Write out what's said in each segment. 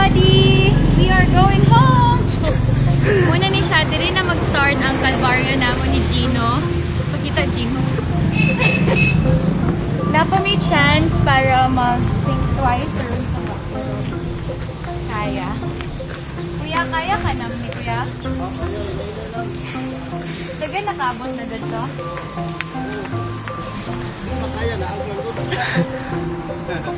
Everybody! We are going home! Muna ni siya, diri na mag-start ang kalbaryo namo ni Gino. Pakita, James. Naa pa may chance para mag-think twice or sa ba? Kaya. Kuya, kaya ka naman ni Kuya? Taga nakaabot na dito? Kaya na ang boss.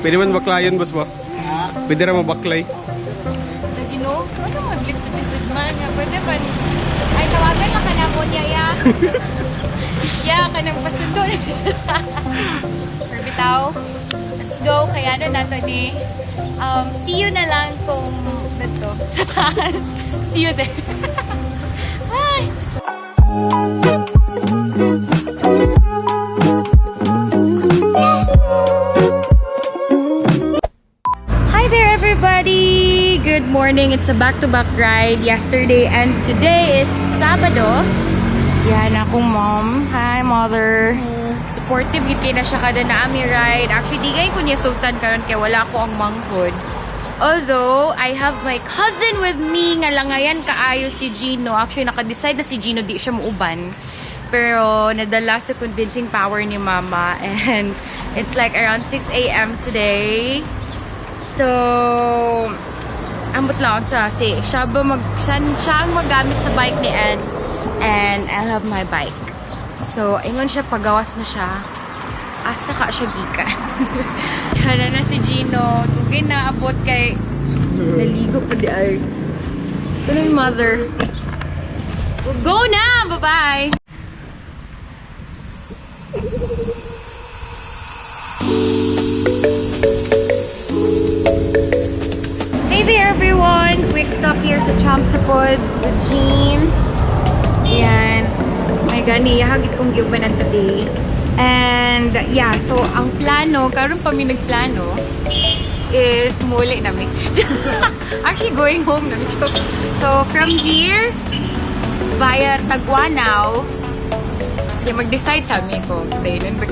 Pwede man baklayon, boss ba? Pwede ra mabaklay. Lagi no? Ano maglisod-lisod man nga? Pwede man. Ay, tawagan lang ka na mo niya, ya. Ya, ka nang pasundo na sa. Pero bitaw, let's go. Kaya na nato ni. See you na lang kung dito sa taas. See you there. Bye! Hi there, everybody! Good morning. It's a back-to-back ride yesterday and today is Sabado. Yan, akong mom. Hi, mother. Supportive gid kay na siya kada na ami ride. Actually, di gay ko niya sultan karon kay wala ko ang manghod. Although, I have my cousin with me nga langayan kaayo si Gino. Actually, naka-decide na si Gino di siya muuban. Pero nadala sa convincing power ni mama and it's like around 6 a.m. today. So, ambot lang ako sa si siya ba mag siya, siya ang magamit sa bike ni Ed and I'll have my bike. So, ingon siya pagawas na siya. Asa ka siya gikan. Hala na si Gino. Dugay na abot kay naligo pa di ay. Ito na yung mother. We'll go na! Bye-bye! Hey there, everyone! Quick stop here sa Chamsapod with jeans. Ayan. May gani, yahagit kong giubanan today. And yeah, so ang plano, karon pa mi nagplano, is muli nami. Actually, going home nami. So, from here, via Taguanao, yeah, mag-decide sa amin ko. Dayon ba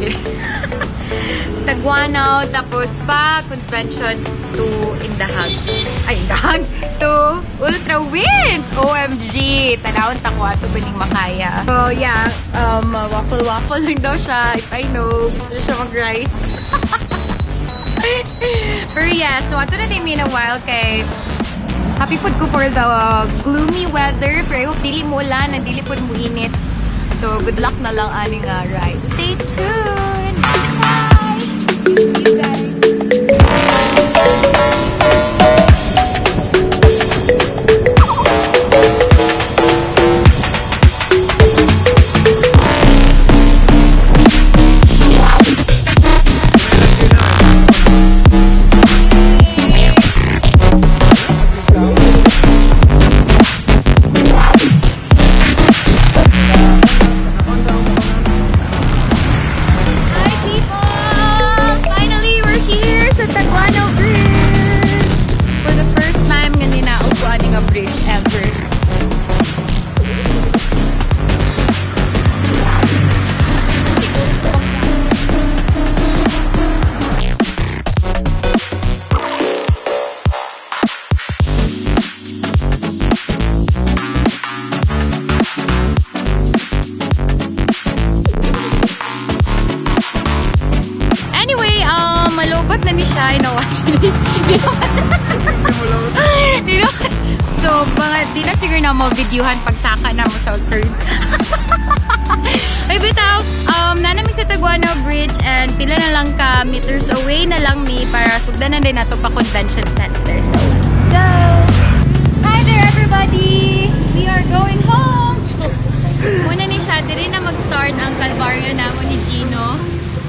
Taguanao, tapos pa convention to Indahag. Ay, Indahag! To Ultra Winds! OMG! Tanawon ta ko ato baning makaya. So, yeah, waffle-waffle lang daw siya. If I know, gusto siya mag-rice. Pero yeah, so ato na din in a while kay happy pud ko for the gloomy weather. Pero I hope dili mo ulan, and dili pud mo init. So, good luck na lang ani nga ride. Stay tuned! Bye! See you guys! Hi, people! Finally, we're here sa Taguanao Bridge! For the first time nga ninaog ko ani nga bridge ever. Anyway, malubot na ni siya. Inawa Di naman. So, mga, di na siguro na mo videohan pagsaka na mo sa curves. Ay, bitaw, nanami sa Taguanao Bridge and pila na lang ka meters away na lang mi para sugdan na din nato pa convention center. So, let's go! Hi there, everybody! We are going home! Muna ni siya, diri na mag-start ang kalbaryo namo ni Gino.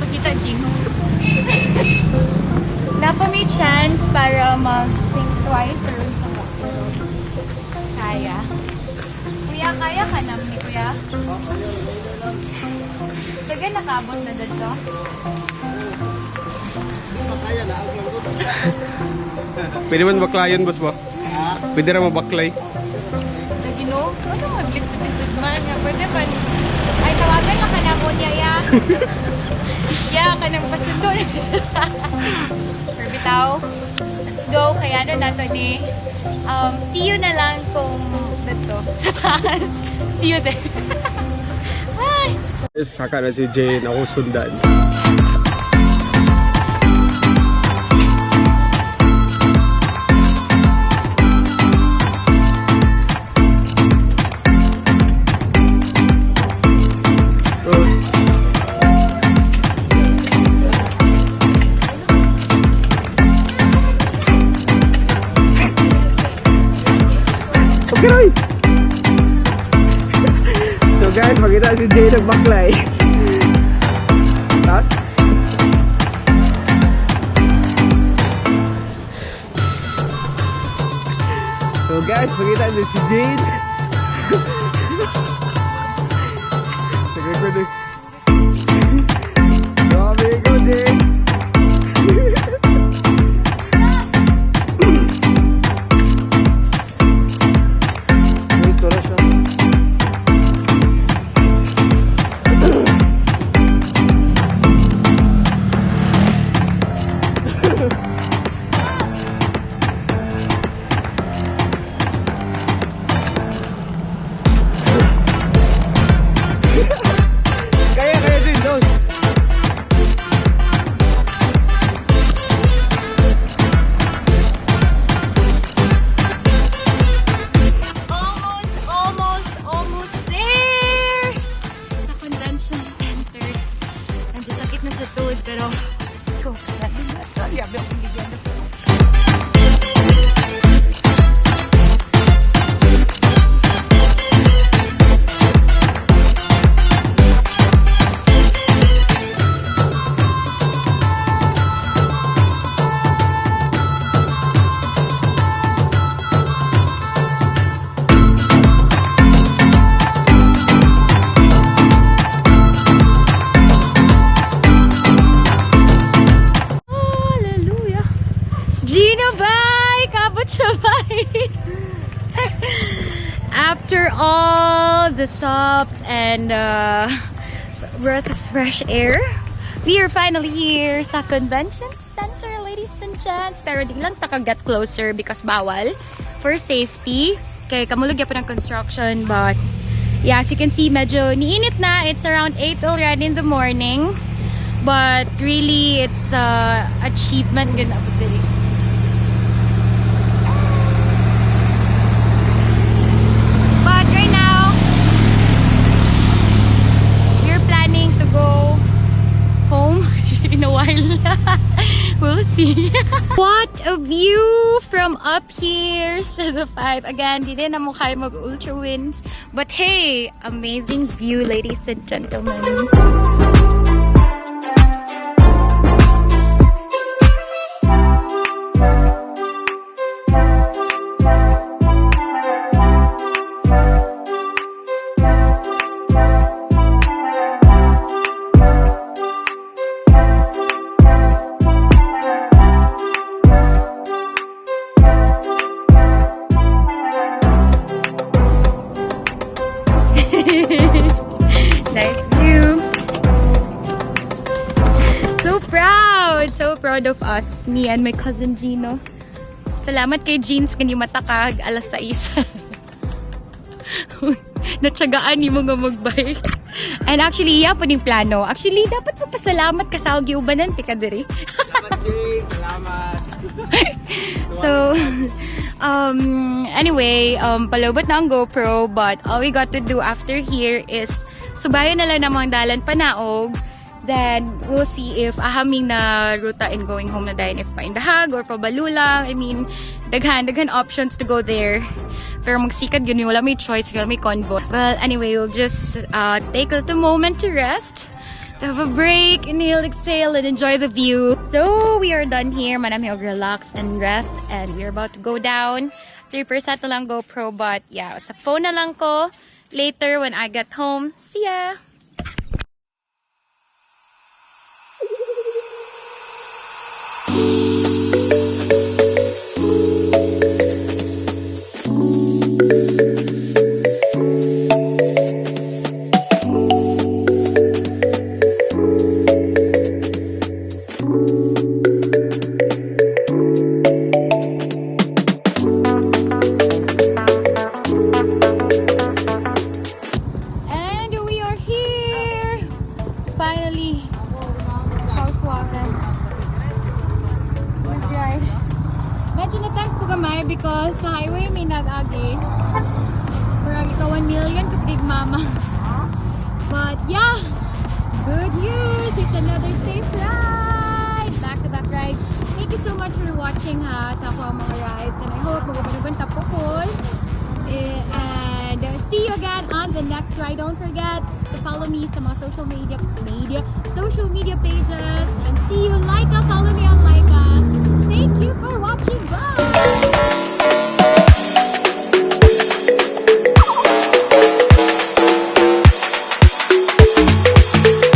Pakita, James. Naa pa may chance para mag-think twice or sa ba? Kaya. Kuya, kaya ka naman ni Kuya? Taga nakaabot na dito? Kaya na ang boss. Pwede man baklayon, boss ba? Pwede ra mabaklay. Lagi no? Ano maglisod-lisod man nga? Pwede man. Ay, tawagan lang ka na mo niya, ya. Ya, ka nang pasundo na sa. Pero bitaw, let's Let's go. Kaya ano nato ni. See you na lang kung dito sa taas. See you there. Bye! Saka na si Jane, ako sundan. Rose. Okay, Roy. So guys, makita si Jane nagbaklay. Tapos? So guys, makita niyo si Jane. Nag-record eh. Grabe ko, Jane. Guys, wala siya. Kaya, kaya din, dos. Almost, almost, almost there! Sa convention center. Medyo sakit na sa tuhod, pero let's go. Grabe akong bigyan. Hallelujah! Gino, bye! Kabot siya, bye! After all the stops and breath of fresh air, we are finally here sa convention center, ladies and gents. Pero di lang ta get closer because bawal for safety. Kay kamulog pa ng construction, but yeah, as you can see, medyo niinit na. It's around 8 already in the morning. But really, it's achievement gud abot diri. But right now, we're planning to go home in a while. We'll see. What a view from up here sa the 5. Again, di din na mo kaya mag ultra winds. But hey, amazing view, ladies and gentlemen. Nice view. So proud! So proud of us. Me and my cousin Gino. Salamat kay Jeans kani matakag alas 6. Natsagaan ni mga magbike. And actually, iya po ning plano. Actually, dapat magpasalamat ka sa giubanan ti ka diri. Salamat, Jane. Salamat. So, anyway, palobot na ang GoPro, but all we got to do after here is subayon na lang namang dalan panaog. Then, we'll see if ahaming na ruta in going home na dayon, if paindahag or pabalulang. I mean, daghan, daghan options to go there. Pero magsikad yun, wala may choice, wala may convoy. Well, anyway, we'll just take a little moment to rest, to have a break, inhale, exhale, and enjoy the view. So, we are done here. Manami og relax and rest, and we are about to go down. 3% na lang GoPro, but yeah, sa phone na lang ko later when I get home. See ya! Medyo na-tense ko gamay because sa highway may nag-agi. Murag ikaw 1 million kasi gig mama. But yeah, good news! It's another safe ride! Back-to-back ride. Thank you so much for watching ha sa akoang mga rides and I hope mag-uban ta pukol. And see you again on the next ride. Don't forget to follow me sa mga social media pages and see you Laika. Follow me on Laika. Thank you for